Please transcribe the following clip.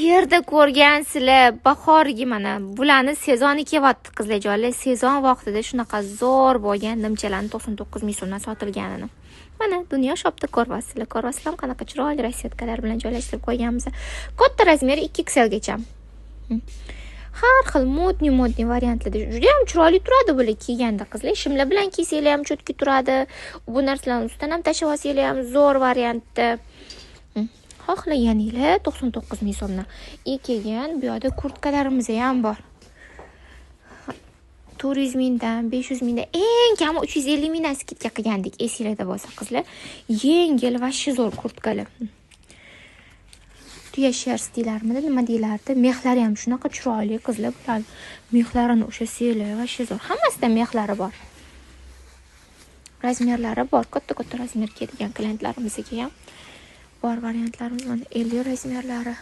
Yerda ko'rgansizlar, bahorgi mana bularni sezoni kelyapti, qizlarjonlar. Sezon vaqtida shunaqa zo'r bo'lgan nimchalarni 99 ming so'mdan sotilganini. Mana Dunyo Shopda ko'ryapsizlar. Ko'ryapsizlarmi, qanaqa chiroyli расцветка lar bilan joylashtirib qo'yganmiz. Katta razmeri 2XL gacha. Har xil модный модный variantlarda juda ham chiroyli turadi bular kiyganda, qizlar. Shimlar bilan kiysanglar ham чётко turadi. Bu narsalarni ustidan ham tashlab olsanglar ham zo'r variantda. Xohlaganinglar 99 ming so'mdan. И keyin bu yoqda kurtkalarimiz ham bor. 400 mingdan, 500 mingdan, eng kami 350 mingdan скидка qilgandik, esinglarda bo'lsa, qizlar. Yengil, вообще zo'r kurtkalar. Tuya шерсть deylarmidi, nima deyilardi? Мех lari ham shunaqa chiroyli, qizlar, bularni мех larini ushlasanglar, вообще zo'r. Hammasida мех lari bor. Razmerlari bor. Katta-katta razmer kiyadigan klientlarimizga ham bor variantlarimiz. Mana 50 razmerlari.